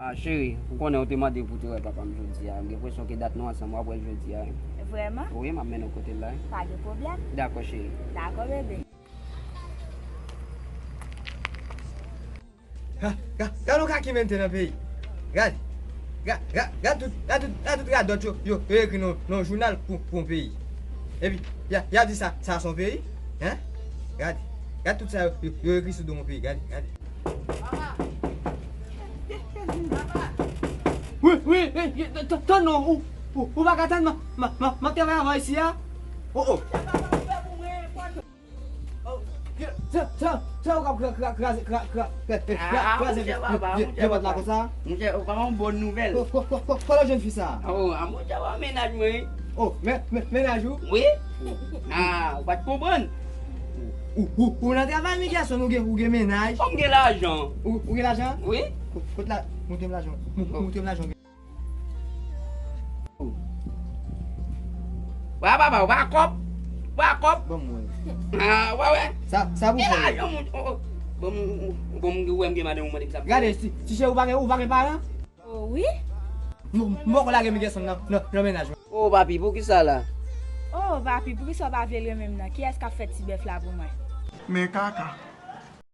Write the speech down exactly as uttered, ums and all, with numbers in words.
Ah, cheri, ou konnen ou te mande pou te wè papa m jodi a. M gen enpresyon ke dat nou ansanm, w ap wè l jodi a wi. Vrèman? Wi, m ap mennen w kote l la wi. Pa gen pwoblèm. Dakò, cheri. Dakò, bebe. Ga-, ga-, gade yon ka ki mete nan peyi. Gade. Ga-, ga-, gade tout, gade tout, gade tout radòt yo, yo, yo ekri nan, nan jounal pou, pou yon peyi. Epi, y a, y a di sa, sa se yon peyi? Hein? Gade. Gade tout sa yo, yo, yo ekri sou do yon peyi. Gade, gade. Wi, wi, wi, t-, t-, tann non, ou, ou, ou pa ka tann, m, m, m, m ap travay avan isi a. Oh, oh. Sa, sa, sa ou k ap kra-, kra-, kraze, kra-, kra-, kra-, kra-, kraze vye, vye, vye pòt la konsa? Monchè, ou pa yon bòn nouvèl. Ko-, ko-, ko-, ko-, kote w jwenn fi sa? Oh, a monchè, w a mennaj mwen wi. Oh, men, men, mennaj ou? Wi. Ah, ou pa t konprann. Ou, ou, ou nan travay, Miguelson, ou gen, ou gen mennaj? Kòm gen lajan. Ou, ou gen lajan? Wi. Ko-, kot la, montre m lajan. Montre m lajan. Wa papa, ou pa kòb? Ou pa kòb? Ban m wè. Ah, wa wè. Sa, sa pou fè? Gen lajan, moun. Oh, oh. Bon, m, bon, m wè m gen madanm ou mande m sa. Gade, ti, ti cheri, ou pa gen, ou pa gen paran? Oh, wi. M, m poko lage Miguelson nan, nan, nan mennaj mwen. Oh, papi, poukisa la? Oh, papi, poukisa w pa vle l renmen m nan? Kiyès k ap fè ti bèf la pou mwen? Men kaka.